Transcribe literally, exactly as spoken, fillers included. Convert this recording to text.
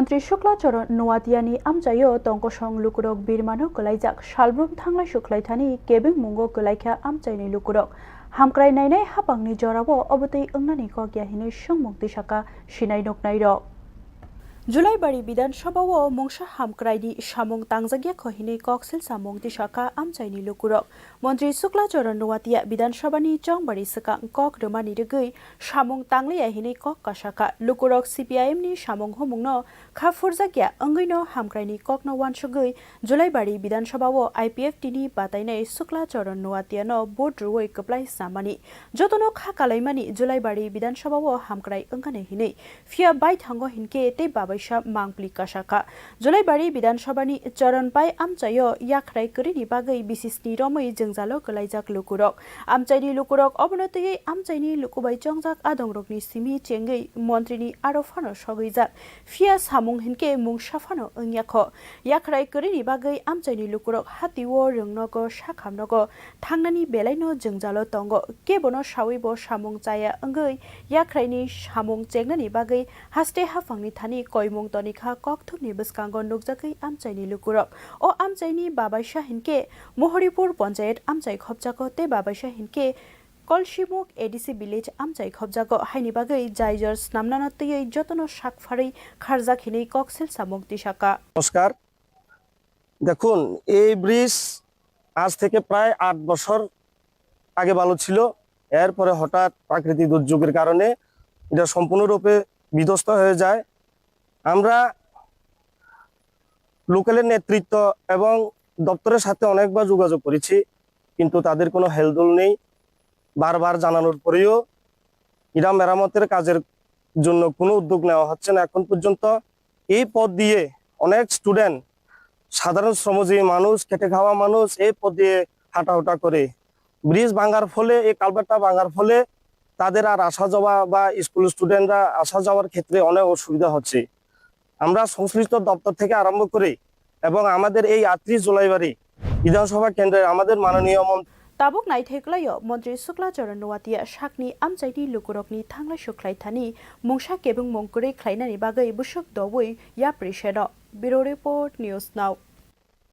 Montri Shukla Charan Noatiani amchaio tongkosong lukurok birmano kwlaijak salbrum thanglai sukhlaithani kebengmungo kwlaikha amchaini lukurok. Hamkrai nainai hapangni jorao obotwi wngnani kok ya hinwi swngmung tisaka sinai nuknairok. Julaibari Bidhan Sabha o mungsa hamkraini samung tangjakya kho hinwi kok silsamung tisaka amchaini lukurok. Montri Shukla Charan Noatia Bidhan Sabha ni chongbari swkang kok rwmani rwgwi samung tangliya hinwi kok kasaka. Lukurok C P I M ni samung humungno kha phurjakya wngwino hamkraini kokno uansugwi Julaibari Bidhan Sabha o I P F T ni batainai Shukla Charan Noatia no vote rwui kwplai samani. Jotono kha kalaimani Julaibari Bidhan Sabha o hamkrai wngkani hinwi. Phiya baithango hinkhe tei babaisa mangpli kasaka. Julaibari Bidhan Sabha ni Charan pai amchaio yakhrai kwrwini bagwi bisisni romwi jwngjalo kwlaijak lukurok. Amchaini lukurok obono twiwi amchaini lukubai chongjak adongrokni simi chengwi montrini aro phano sogwijak. Phiya samung hinkhe mungsa phano wngya kho. Yakhrai kwrwini bagwi amchaini lukurok hatio rwngnogo sakhamnogo thangnani belaino jwngjalo tongo. Kebono sawi bo samung chaya wngwi yakhraini samung chengnani bagwi haste haphangni thani koimung tonikha kokthumni bwskango nukjagwi amchaini lukurok. O amchaini babaisa hinkhe Mohoripur Panchayat amchai khopjago tei babaisa hinkhe Kolshimuk A D C village amchai khopjago, haini bagwi jaijor snamnano twiwi jotono sak pharwi kharjak hinwi kok silsamung tisaka. নমস্কার। দেখুন, এই ব্রিজ আজ থেকে প্রায় আট বছর আগে ভালো ছিল, এরপরে হঠাৎ প্রাকৃতিক দুর্যোগের কারণে এটা সম্পূর্ণরূপে বিধ্বস্ত হয়ে যায়। আমরা লোকালের নেতৃত্ব এবং দপ্তরের সাথে অনেকবার যোগাযোগ করেছি, কিন্তু তাদের কোনো হেলদোল নেই। বারবার জানানোর পরেও ইরা মেরামতের কাজের জন্য কোনো উদ্যোগ নেওয়া হচ্ছে না এখন পর্যন্ত। এই পথ দিয়ে অনেক স্টুডেন্ট, সাধারণ শ্রমজীবী মানুষ, খেটে খাওয়া মানুষ এই পথ দিয়ে হাঁটাহুটা করে। ব্রিজ ভাঙার ফলে, এই কালভার্টটা ভাঙার ফলে তাদের আর আসা যাওয়া বা স্কুল স্টুডেন্টরা আসা যাওয়ার ক্ষেত্রে অনেক অসুবিধা হচ্ছে। আমরা সংশ্লিষ্ট দপ্তর থেকে আরম্ভ করে এবং আমাদের এই আটত্রিশ জুলাইবাড়ি বিধানসভা কেন্দ্রের আমাদের মাননীয় মন্ত্রী Tabuk naithai kwlaio Montri Shukla Charan Noatia sakni amchaini lukurokni thanglai sukhlai thani mungsa kebengmung kwrwi khlainani bagwi bwswk doui yapri seno. Bureau Report, News Now.